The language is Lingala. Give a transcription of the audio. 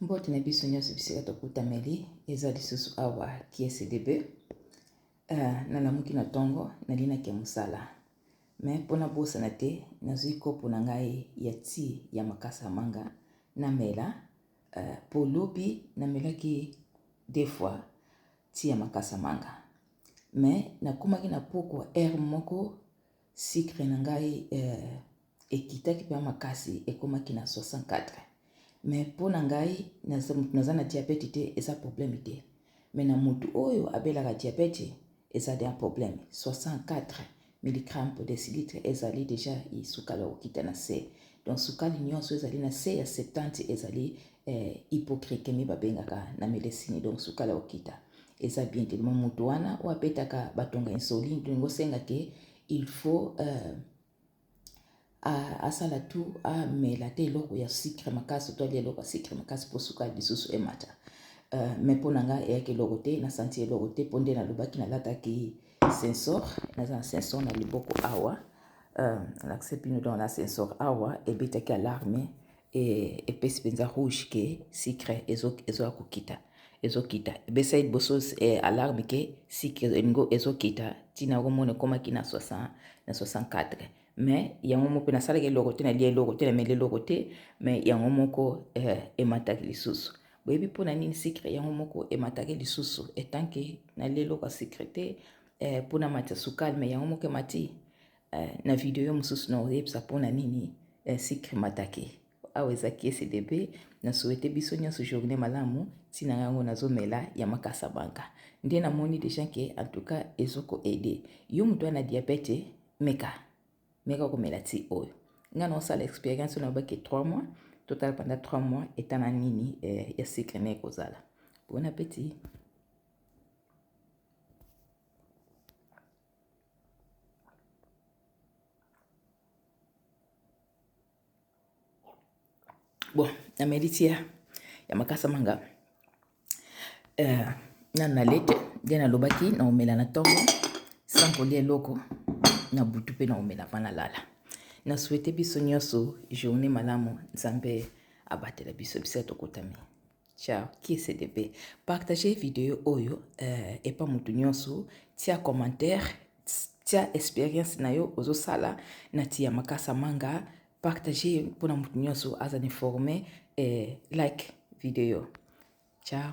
Mbote na biso nyonso bisika tokutameli, eza lisusu awa KSDB. Nalamuki na ntongo, nalinaki ya mosala me mpo nabosana te, nazwi kopo na ngai ya ti ya makasa manga namela mpo lobi namelaki deux fois ti ya makasa manga me nakomaki na pokwa heure moko sucre na ngai ekitaki mpenza makasi, ekomaki na 64. Me mpo na ngai naza na diabète te, eza problème te, me na motu oyo abelaka diabète eza de problème. 64 mg pour décilitre ezali déjà sukali okokita na se. Donc sukali nyonso ezali na se ya 70 ezali hypoglycémie babengaka na médecine. Donc sukali okita eza bien te. Motu wana oyo apetaka batonga insuline, tolingi osenga ke il faut asala tu amela te eloko ya sucre makasi to alia eloko ya sucre makasi mpo sukali lisusu emata. Me mpo na ngai eyaki eloko te, nasanti eloko te, mpo nde nalobaki nalataki sensor, naza na sensor na liboko awa. Nalakisi bino, donc na sensor awa ebetaki alarme, epesi mpenza rouge ke sucre ezoya kokita, ezokita. Ebesaki liboso alarme ke sucre elingo ezokita, ntina komona ekomaki na 60, na 64. Mais yango moko mpe nasalaki eloko te, nalia eloko te, nameli eloko te, mais yango moko emataki lisusu. Boyebi mpona nini sucre yango moko emataki lisusu etanke nalia eloko ya sucre te mpona matisa sukali, mais yango moko emati? Na video mosusu na oyebisa mpona nini sucre emataki. Awa eza KSDB, na souhaite biso nyonso journée malamu. Ntina yango nazomela ya makasa banka nde namoni déjà ke en tout cas ezoko aider yo moto wana diabète. Meka, meka komela ti oyo. Nga na osala expérience oyo nalobaki 3 mois, totala pendant 3 mois etana nini ya sucre na ekozala. Bon appétit. Bon, nameli tia ya makasa manga nanu nalie te. Nde nalobaki na omela na ntongo sans kolia eloko, na butu mpe na omela avant nalala. Na souhaite biso nyonso journée malamu, Nzambe abatela biso biso tokutami. Ciao, KCDB. Partage video oyo epa motu nyonso, tia commentaire, tia expérience na yo ozosala na ti ya makasa manga. Partage mpona motu nyonso aza informé. Like video. Ciao.